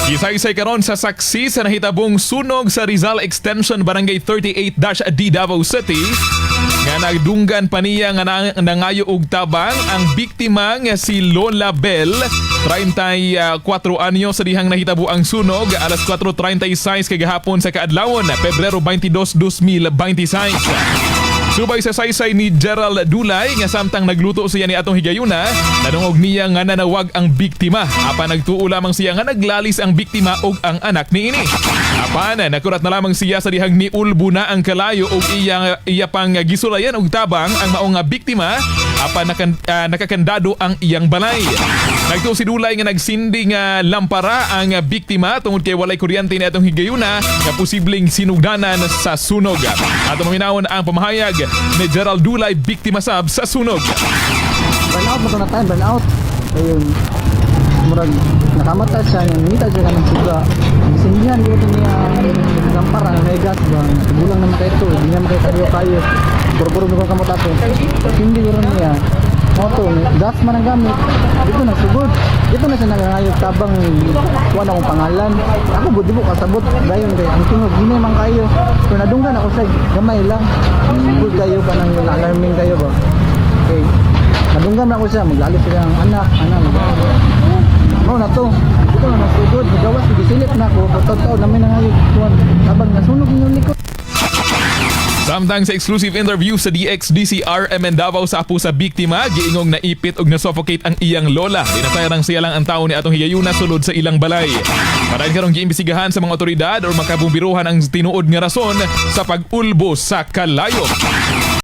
Gisaysay karon sa saksi sa nahitabong sunog sa Rizal Extension, Barangay 38-D, Davao City nga nagdunggan pa niya nga nangayo og tabang ang biktima nga si Lola Bell, 34 anyo, sa dihang nahitabo ang sunog alas 4:36 kagahapon sa kaadlawon, Pebrero 22, 2026. Subay sa saysay ni Gerald Dulay nga samtang nagluto siya ni atong higayuna, nadungog niya nga nanawag ang biktima. Apan nagtuo lamang siya nga naglalis ang biktima ug ang anak niini. Apan nakurat na lamang siya sa dihang niulbo na ang kalayo ug iya pang gisulayan og tabang ang maong nga biktima, apan nakakandado ang iyang balay. Nagtuo si Dulay nga nagsindi nga lampara ang biktima tungod kay walay kuryente ni atong higayuna nga posibleng sinugdanan sa sunog. Ato maminawon ang pamahayag ni Gerald Dulay, biktima sab sa sunog. Burn out na to na time, burn out. Ayun, murag nakamata siya, yung ngita siya kanang suga. Gisindihan ko ito niya lampara na may gas ba. Gulang naman kayo ito, hindi niya makita kayo kayo. Puro-puro na kamot ato. Hindi ko rin niya. Moto, gas man ang gamit. Dito na sugod. Dito na siya nangangayog tabang, wala akong pangalan. Ako budi mo kasabot dayon kay ang tingog hinay man kayo. Pero nadunggan ako sa gamay lang. Sugod kayo kanang alarming kayo ba. Okay. Nadunggan na ako siya, maglalis sila ang anak, anak, mag. Mao na to. Dito na nasugod, nagawas, gisilip na ako. Taon-taon namin nangayog kuwan. Tabang nasunog inyong likod. Samtang sa exclusive interview sa DXDC RMN Davao sa apo sa biktima, giingong naipit og na-suffocate ang iyang lola. Dinasayran siya lang ang tao ni atong higayuna sulod sa ilang balay. Padayon karong giimbestigahan sa mga otoridad or makabumbiruhan ang tinuod nga rason sa pag-ulbo sa kalayo.